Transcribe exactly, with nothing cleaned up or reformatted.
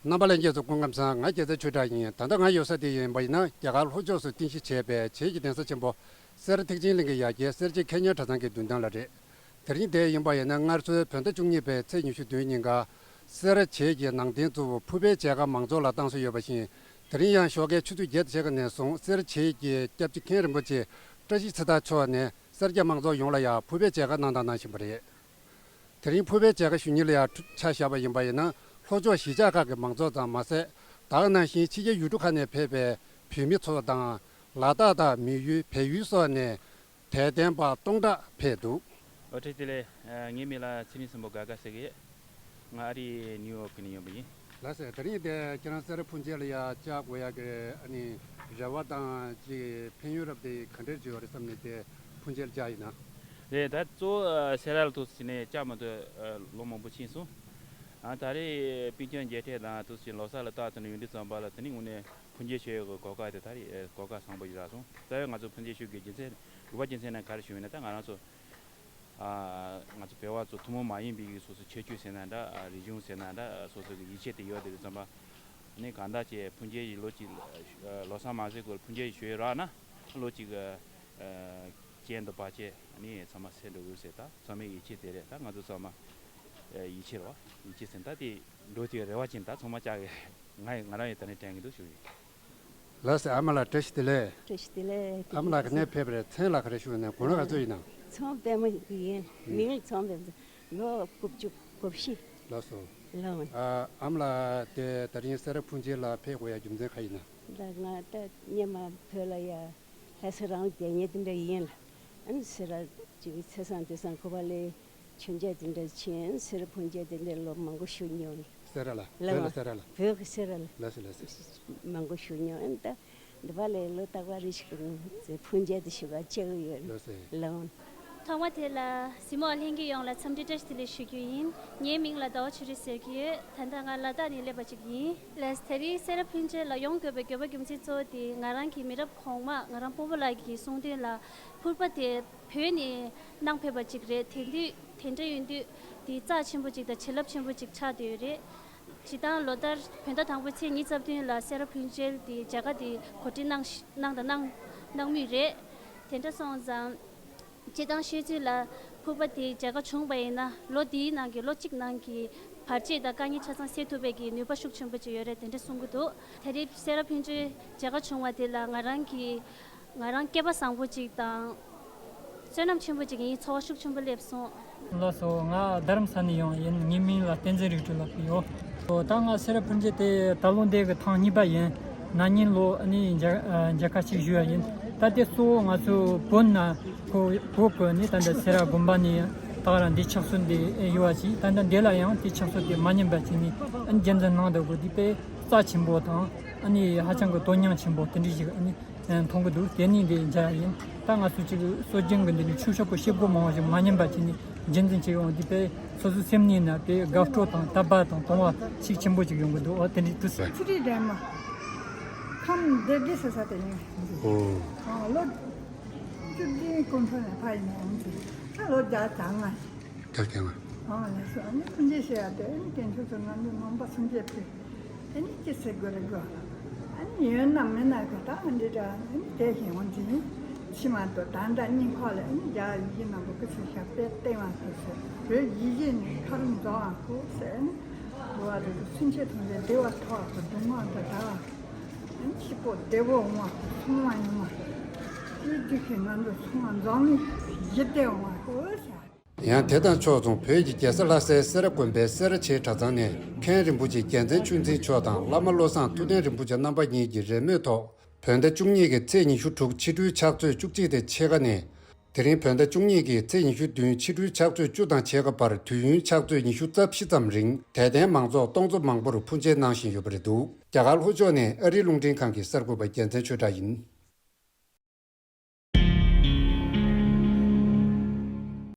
རྣམ་པ་ལྷན་རྒྱས་ཚོ་སྐུ་ཁམས་བཟང་། ང་རྒྱལ་མཚན་ཆོས་གྲགས་ཡིན། ད་ལྟ་ང་ཡོད་ས་དེ་ཡིན་པ་ཡིན་ན། རྒྱ་གར་ལྷོ་ཕྱོགས་སུ་རྟེན་གཞི་བྱས་པའི་བྱེས་ཀྱི་གདན་ས་ཆེན་པོ་སེ་ར་ཐེག་ཆེན་གླིང་གི་ཡ་གྱལ་སེར་བྱེས་མཁས་སྙན་གྲྭ་ཚང་གི་མདུན་ཐང་ལ་རེད། དེ་རིང་དེ་ཡིན་པ་ཡིན་ན། སྔར་སྲོལ་བོད་ཟླ་བཅུ་གཉིས་པའི་ཚེས་ཉི་ཤུ་བདུན་ཉིན་ཀ་སེ་ར་བྱེས་ཀྱི་ནང་རྟེན་གཙོ་བོ་ཕུར་པའི་མཇལ་ཁ་མང་ཚོགས་ལ་བཏང་སྲོལ་ཡོད་པ་བཞིན། དེ་རིང་ཡང་ཞོགས་ཀའི་ཆུ་ཚོད་བརྒྱད་དང་ཕྱེད་ཀ་ནས་བཟུང་སེ་ར་བྱེས་ཀྱི་སྐྱབས་རྗེ་མཁན་རིན་པོ་ཆེ་བཀྲ་ཤིས་ཚེ་བདག་མཆོག་ནས་སེར་སྐྱ་མང་ཚོགས་ཡོངས་ལ་ཡང་ཕུར་པའི་མཇལ་ཁ་གནང་དང་གནང་བཞིན་པ་རེད། དེ་རིང་ཕུར་པའི་མཇལ་ཁ་ཞུ་ཉིན་ལ་ཡང་ཆ་བཞག་པ་ཡིན་པ་ཡིན་ན། ལྷོ་ཕྱོགས་གཞིས་ཆགས་ཁག་གི་མང་ཚོགས་ཙམ་མ་ཟད། ད་ག་ནང་བཞིན་ཕྱི་རྒྱལ་ཡུལ་གྲུ་ཁག་ནས་ཕེབས་པའི་བོད་མི་ཚོ་དང་། ལ་དྭགས་དང་མི་ཡུལ་བལ་ཡུལ་སོགས་ནས་དད་ལྡན་པ་སྟོང་ཕྲག་ཕེབས་འདུག། ཨོ་བཀྲ་ཤིས་བདེ་ལེགས། ཨ། ངའི་མིང་ལ་ཚེ་རིང་བཟང་པོ་དགའ་དགའ་ཟེར་གི་ཡོད། ང་ཨ་རིའི་ནིའུ་ཡོག་གི་ནས་ཡོང་པ་ཡིན། ལགས་སོ། དེ་རིང་དེ་ཁྱེད་རང་སེ་ར་ཕུར་མཇལ་ལ་ཡ་བཅར་དགོས་ཡ་གི་ཨ་ནི་རེ་བ་དང་ཅིག་ཕན་ཡོན་རབ་དེ་ག་འདྲ་ཅིག་ཡོད་རེད་བསམ་ནས་དེ་ཕུར་མཇལ་བཅར་ཡིན་ན། རེད། ད་གཙོ་བོ་སེ་ར་ལ་ཐུག་ཟིན་ནས་བཅར་མ་ཐུབ་ལོ་མང་པོ་ཕྱིན་སོང་། ཨ། ད་རེས་པིན་ཅོན་མཇལ་འཕྲད་དང་ཐུག་ཟིན་ལོ་གསར་ལ་རྟག་ཏུ་ནས་ཡོང་དུས་ཙམ་པ་ལ། དེ་ནི་དངོས་གནས་ཕུར་མཇལ་ཞུ་ཡས་གི་གོ་སྐབས་དེ་ད་རེས་གོ་སྐབས་བཟང་པོ་ཞིག་རག་སོང་། རྩ་བའི་ང་ཚོ་ཕུར་མཇལ་ཞུ་དགོས་རྒྱུ་མཚན། དགོས་པ་རྒྱུ་མཚན་ནི་ག་རེ་ཞུ་ཡིན་ན། ད་ང་རང་ཚོ། ཨ། ང་ཚོ་བོད་པ་ཚོ་ཐུན་མོང་མ་ཡིན་པའི་སོ་སོའི་ཁྱད་ཆོས་ཟེར་ན་འདྲ། ཨ། རིག་གཞུང་ཟེར་ན་འདྲ། སོ་སོ་གི་ཡིད་ཆེས་དེ་ཡོད་དེ་རེད་ཙམ་པ། ནི་གང་ལྟར་ཅིག་ཕུར་མཇལ་ཞིག་ལོ་གཅིག་ལོ་གསར་མ་ཟིན་གོང་ལ་ཕུར་མཇལ་ཞིག་ཞུ་ཡས་རག་ན། ལོ་གཅིག་གི་ཨ། རྐྱེན་དང་བར་ཆད་ནི་ཚང་མ་སེལ་འགྲོ་གི་ཟེར། ད་ཚང་མའི་ཡིད་ཆེས་དེ་རེད། ད་ང་ཚོ་ཚང་མ་ཡིད་ཆེས་རེད་བ། ཡིད་ཆེས་ཟེར་ན་ད་དེ་འགྲོ་དུས་རེ་བ་ཅན། ད་ཚང་མ་བཅར་གི། ང་ང་རང་ཡང་ད་ནི་དྲན་གི་འདུག་ཞུ་ཡིན། ལགས་སོ། ཨ་མ་ལགས་བཀྲ་ཤིས་བདེ་ལེགས། བཀྲ་ཤིས་བདེ་ལེགས། ཨ་མ་ལགས་ག་ནས་ཕེབས་པ་རེད། མཚན་ལ་ག་རེ་ཞུ་ནས་དགོན་ལ་ག་ཚོད་ཡིན་ནམ། ཚོང་པད་མ་ཡིན། མིང་ཚོང་པད་མ། ལོ་དགུ་བཅུ་གོ་བཞི། ལགས་སོ། ལགས། ཨ། ཨ་མ་ལགས་དེ་ད་རིང་སེ་ར་ཕུར་མཇལ་ལ་ཕེབས་དགོས་ཡ་རྒྱུ་མཚན་ག་ཡིན་ན། ད་ང་ད་སྔོན་མ་བོད་ལ་ཡ་ལྷ་ས་རང་ལ་བསྡད་མཁན་དེ་འདྲ་ཡིན་ལ། ཨ་ནི་སེ་ར་ཅིག་ཚེས་བཟང་དུས་བཟང་ཁོ་པ་ལས་མཆོད་མཇལ་དེ་འདྲ་ཕྱིན། སེ་ར་ཕུར་མཇལ་དེ་འདྲ་ལོ་མང་པོ་ཞུ་མྱོང་། སེ་ར་ལ། ལ་བོད་ལ་སེ་ར་ལ། བོད་ཀྱི་སེ་ར་ལ། ལགས་སོ་ལགས་སོ། མང་པོ་ཞུ་མྱོང་། ཨ་ནི་ད་འདི་པ་ལས་ལོ་རྟག་པར་རེ་ཞིག་ཕུར་མཇལ་དེ་ཞུ་ག་བཅར་གི་ཡོད། ལགས་སོ། ལགས། ཐོག་མ་དེ་ལ་གཟིགས་མོ་ལྷན་རྒྱས་ཡོངས་ལ་འཚམས་འདྲི་བཀྲ་ཤིས་བདེ་ལེགས་ཞུ་རྒྱུ་ཡིན། ངའི་མིང་ལ་ཟླ་བ་ཆོས་སྒྲོན་ཟེར་གྱི་ཡོད། ད་ལྟ་ང་ལ་དྭགས་ནས་སླེབས་པ་ཅིག་ཡིན། ལགས། དེ་རིང་སེ་ར་ཕུར་མཇལ་ལ་ཡོང་དགོས་པའི་དགོས་པ་རྒྱུ་མཚན་གཙོ་བོ་དེ། ང་རང་གི་མི་རབས་གོང་མ་ང་རང་སྤོ་བོ་ལགས་ཀྱིས་གསུང་དོན་ལ། ཕུར་པ་དེ་བོད་ནས་གནང་ཕེབས་པ་ཅིག་རེད། དེ་དུས་དེ་འདྲ་ཡིན་དུས་དེ་རྩ་ཆེན་པོ་ཅིག་དང་བྱིན་རླབས་ཆེན་པོ་ཅིག་ཆགས་བསྡད་ཡོད་རེད། སྤྱིར་བཏང་ལོ་ལྟར་བོད་ཟླ་དང་པོའི་ཚེས་ཉི་ཤུ་རྩ་བདུན་ལ་སེ་ར་ཕུར་མཇལ་དེ་མཇལ་ཁ་དེ་གོ་སྒྲིག་གནང་གནང་དང་གནང་གནང་མུས་རེད། དེ་འདྲ་སོང་ཙང་། སྤྱིར་བཏང་ཤོད་ཚུལ་ལ་ཕུར་པ་དེ་མཇལ་ཁ་བྱུང་བ་ཡིན་ན། ལོ་འདིའི་ནང་གི་ལོ་གཅིག་ནང་གི་བར་ཆད་དང་དཀའ་ངལ་ཆ་ཚང་སེལ་ཐུབ་པའི་གི་ནུས་པ་ཤུགས་ཆེན་པོ་ཅིག་ཡོད་རེད། དེ་འདྲ་གསུང་གི་འདུག། དེ་རིང་སེ་ར་ཕུར་མཇལ་མཇལ་ཁ་བྱུང་བ་དེ་ལ་ང་རང་གི་ང་རང་སྐལ་པ་བཟང་པོ་ཅིག་དང་། བསོད་ནམས་ཆེན་པོ་ཅིག་ཡིན། ཚོར་བ་ཤུགས་ཆེན་པོ་སླེབས་སོང་། ལགས་སོ། ང་རྡ་རམ་ས་ནས་ཡོང་ཡིན། ངའི་མིང་ལ་བསྟན་འཛིན་རིག་གྲོལ་ལབ་ཀྱི་ཡོད། ཨོ། ད་ང་སེ་ར་ཕུར་མཇལ་དེ་ད་ལོ་འདི་གི་ཐེངས་གཉིས་པ་ཡིན། ན་ནིང་ལོ་ཨ་ནི་མཇལ་ཨ་མཇལ་ཁ་ཅིག་ཞུས་པ་ཡིན། ད་དེ་གཙོ་བོ་ང་ཚོ་བོད་ནས་ཁོ་བོད་ཀྱི་ནི་ད་ལྟ་སེ་ར་དགོན་པ་ནས་ད་ག་རང་འདི་ཕྱག་སྲོལ་འདི་ཡོད་པ་ཅིག། ད་ལྟ་འདི་ལ་ཡང་དེ་ཕྱག་སྲོལ་དེ་མ་ཉམས་པ་བྱས་ནས་ཨ་ནི་རྒྱུན་འཛིན་གནང་བསྡད་དགོས། འདི་དཔེ་རྩ་ཆེན་པོ་དང་ཨ་ནི་ཧ་ཅང་གི་དོན་སྙིང་ཆེན་པོ་དེ་འདྲ་ཞིག་ཨ་ནི་མཐོང་གི་འདུག། དེ་ནས་འདི་མཇལ་ཡིན། ད་ང་ཚོ་ཅིག་སྲོལ་རྒྱུན་གྱི་འདི་ནི་ཆོས་ཕྱོགས་ཀྱི་བྱེད་སྒོ་མང་བ་ཞིག་མ་ཉམས་པ་བྱས་ནས་རྒྱུན་འཛིན་བྱེད་ཡོང་། འདི་དཔེ་སོ་སོའི་སེམས་ནང་ན་དཔེ་དགའ་སྤྲོ་དང་དད་པ་དང་དུང་བ་ཤུགས་ཆེན་པོ་ཅིག་ཡོང་གི་འདུག། འོ་དེ་འདྲ་འདུག་ཟེར། ཚེ་རིང་སྒྲོལ་མ། ཁམས་སྡེ་དགེ་ཟེར་ས་དེ་ཡིན། ཨོ། ཨ། ལོ་བཅུ་བདུན་གོང་ཚོ་ནས་ཕ་ཡིན་ནའང་ཅིག་ད་ལོ་བརྒྱ་དང་ལྔ། ད་སྐྱེ་བ། ཨ་ལགས་སོ། ཨ་ནི་ཐུགས་རྗེ་ཆེ་ཡ་དེ། ཨ་ནི་དཀོན་མཆོག་ཚོ་ང་ཚོ་ནང་པ་སངས་རྒྱས་པའི་ཨ་ནི་ཅི་ཟེར་དགོས་རེད་གོ། ཨ་ནི་ཡོད་ན་མེད་ན་ག་ད་ཨ་འདི་འདྲ་ཨ་ནི་དེ་ཞིག་འོང་ཅིང་ཕྱི་མ་དོ་ད་ལྟ་སྙིང་ཁོག་ལ་ཨ་ནི་རྒྱ་ཡི་གེ་ནང་པོ་ཀི་ཚེ་ཞབས་པད་བརྟན་པ་ཟེར་ཟེར། བོད་ཡིག་གེ་ནི་ཁ་རུ་འཛོམས་པ་ཁོ་ཟེར། ཨ་ནི་འགྲོ་བ་རིགས་དྲུག་ཚུན་ཆད་ཐམས་ཅད་བདེ་བ་ཐོབ་པ་སྡུག་བསྔལ་དང་བྲལ་བ། ཨ་ནི་སྐྱིད་པོ་བདེ་པོ་འོང་བ་ཚང་མ་ཡོང་བ། དེའི་རྒྱུ་ཤེས་ང་ཚོ་ཚང་མ་འཛོམས་ནས་ཞི་བདེ་འོང་བ་ཁོ་ཟེར། ཡང་དེ་དང་ཕྱོགས་མཚུངས་བོད་ཀྱི་རྒྱལ་ས་ལྷ་སའི་སེ་ར་དགོན་པའི་སེ་ར་བྱེས་གྲྭ་ཚང་ནས་མཁན་རིན་པོ་ཆེ་རྒྱལ་མཚན་ཆོས་འཛིན་མཆོག་དང་བླ་མ་བློ་བཟང་ཐུབ་བསྟན་རིན་པོ་ཆེ་རྣམ་པ་གཉིས་ཀྱི་རེས་མོས་ཐོག་བོད་ཟླ་བཅུ་གཉིས་ཀྱི་ཚེས་ཉི་ཤུ་དྲུག་ཕྱི་དྲོའི་ཕྱག་ཚོད་བཅུ་གཅིག་དང་ཕྱེད་ཀ་ནས། དེ་རིང་བོད་ཟླ་བཅུ་གཉིས་ཀྱི་ཚེས་ཉི་ཤུ་བདུན་ཕྱི་དྲོའི་ཕྱག་ཚོད་བཅུ་དང་ཕྱེད་ཀ་བར་དུས་ཡུན་ཕྱག་ཚོད་ཉི་ཤུ་རྩ་བཞི་ཙམ་རིང་དད་ལྡན་མང་ཚོགས་སྟོང་ཚོ་མང་པོར་ཕུར་མཇལ་གནང་བཞིན་ཡོད་པ་རེད་འདུག། རྒྱ་གར་ལྷོ་ཕྱོགས་ནས་ཨ་རིའི་རླུང་འཕྲིན་ཁང་གི་གསར་འགོད་པ་རྒྱལ་མཚན་ཆོས་གྲགས་ཡིན།